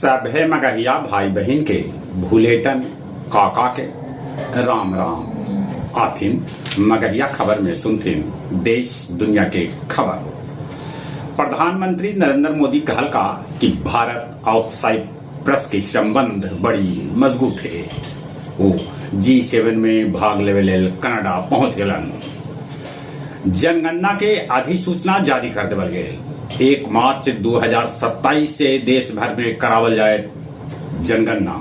सभे मगहिया भाई बहिन के भुलेटन काका के राम राम। आथिन मगहिया खबर में सुनथिन देश दुनिया के खबर। प्रधानमंत्री नरेंद्र मोदी कहलका कि भारत आउ साइप्रस के संबंध बड़ी मजबूत हे। ऊ जी7 में भाग लेवे लेल कनाडा पहुंच गेलन। जनगणना के अधिसूचना जारी कर देवल गेल। 1 मार्च 2027 से देश भर में करावल जाए जनगणना।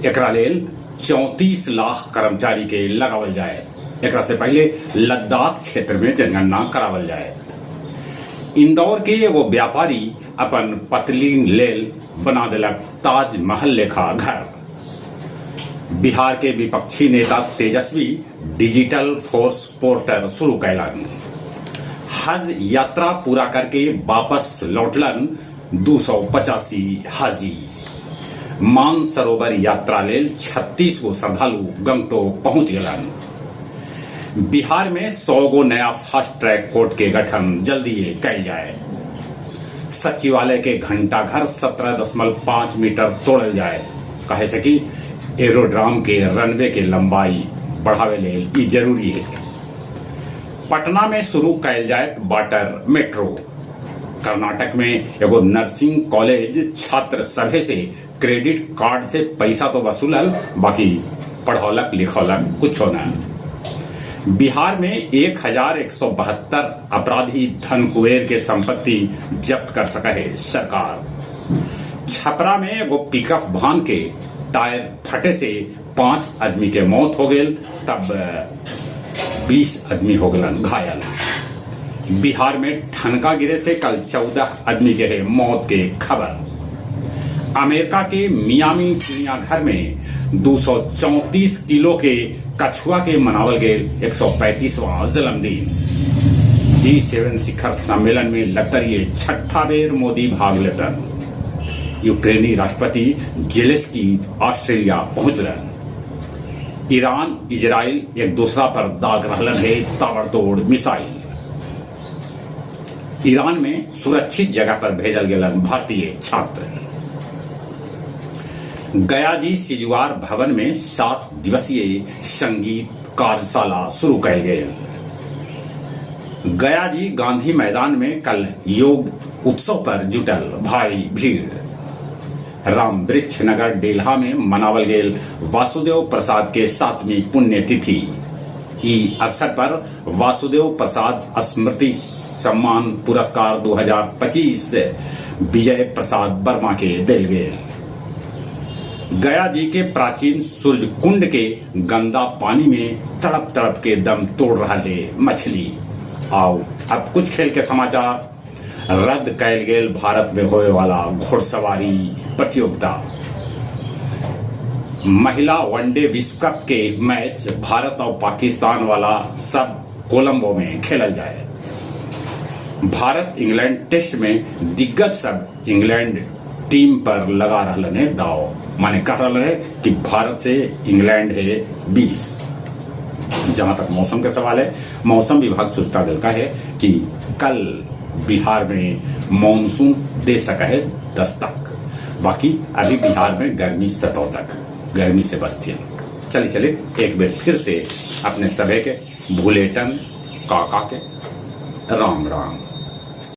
एकरा लेल 34 लाख कर्मचारी के लगावल जाए। एकरा से पहले लद्दाख क्षेत्र में जनगणना करावल जाए। इंदौर के एगो व्यापारी अपन पत्नी लेल बना देलक ताजमहल लेखा घर। बिहार के विपक्षी नेता तेजस्वी डिजिटल फोर्स पोर्टल शुरू कैलन। हज यात्रा पूरा करके वापस लौटलन 285 हाजी। मानसरोवर यात्रा लेल 36 गो श्रद्धालु गंगटोक पहुंच गेलन। बिहार में 100 गो नया फास्ट ट्रैक कोर्ट के गठन जल्दीए कैल जाए। सचिवालय के घंटाघर 17.5 मीटर तोड़ल जाए, काहे से कि एरोड्राम के रनवे के लंबाई बढ़ावे लेल ई जरूरी है। पटना में शुरू कैल जाए वाटर मेट्रो। कर्नाटक में एगो नर्सिंग कॉलेज छात्र सभे से क्रेडिट कार्ड से पैसा तो वसूलल, बाकी पढ़ौलक लिखौलक कुछो न। बिहार में 1172 अपराधी धन कुबेर के संपत्ति जब्त कर सके है सरकार। छपरा में एगो पिकअप वाहन के टायर फटे से 5 आदमी के मौत हो गेल, तब 20 आदमी हो गलन घायल। बिहार में ठनका गिरे से कल 14 आदमी के है मौत के खबर। अमेरिका के मियामी चिड़ियाघर में 234 किलो के कछुआ के मनावल गेल 135वां जन्मदिन। जी7 शिखर सम्मेलन में लगतरिये छठा बेर मोदी भाग लेतन। यूक्रेनी राष्ट्रपति जेलेंस्की ऑस्ट्रेलिया पहुंचलन। ईरान इजराइल एक दूसरा पर दाग रहलन है ताबड़तोड़ मिसाइल। ईरान में सुरक्षित जगह पर भेजल गेलन भारतीय छात्र। गयाजी सिजुआर भवन में 7 दिवसीय संगीत कार्यशाला शुरू कैल गेल। गयाजी गांधी मैदान में कल योग उत्सव पर जुटल भारी भीड़। राम वृक्ष नगर डेल्हा में मनावल गेल वासुदेव प्रसाद के 7वीं पुण्यतिथि। ई अवसर पर वासुदेव प्रसाद स्मृति सम्मान पुरस्कार 2025 विजय प्रसाद वर्मा के देल गेल। गया जी के प्राचीन सूर्य कुंड के गंदा पानी में तड़प तड़प के दम तोड़ रहा है मछली। आओ अब कुछ खेल के समाचार। रद्द कैल गेल भारत में होए वाला घुड़सवारी प्रतियोगिता। महिला वनडे विश्व कप के मैच भारत और पाकिस्तान वाला सब कोलंबो में खेलल जाए। भारत इंग्लैंड टेस्ट में दिग्गज सब इंग्लैंड टीम पर लगा रहलन है दाव, माने कह रहलन है कि भारत से इंग्लैंड है 20। जहां तक मौसम के सवाल है, मौसम विभाग सूचना दिलका है कि कल बिहार में मानसून दे सका है दस्तक। बाकी अभी बिहार में गर्मी सतह तक, गर्मी से बचती। चलिए चलिए एक बार फिर से अपने सभे के भुलेटन काका के राम राम।